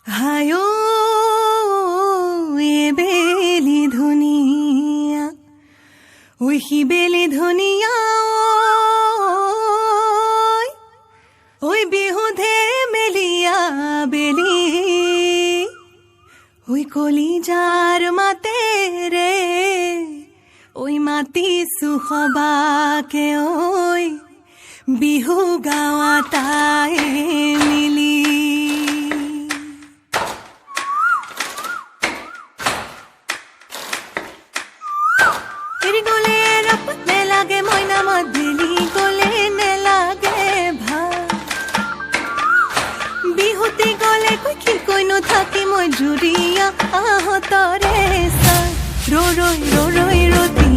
হায় বেলি ধুনীয়া, ঐ সিবেলি ধুনীয়া, ঐ বিহু ধেমেলীয়া বেলি, ঐ কলিজাৰ মাতেৰে ঐ মাতিছো সবাকে, ঐ বিহু গাঁৱা তাই মিলি। এৰি গলে ৰপ নেলাগে মইনা মাত, বেলি গলে নেলাগে ভাল। বিহুতি গলে কৈ কি কৈনো থাকি মই জুৰিয়া আহতৰে চাই। ৰৈ ৰৈ ৰৈ ৰৈ ৰতি।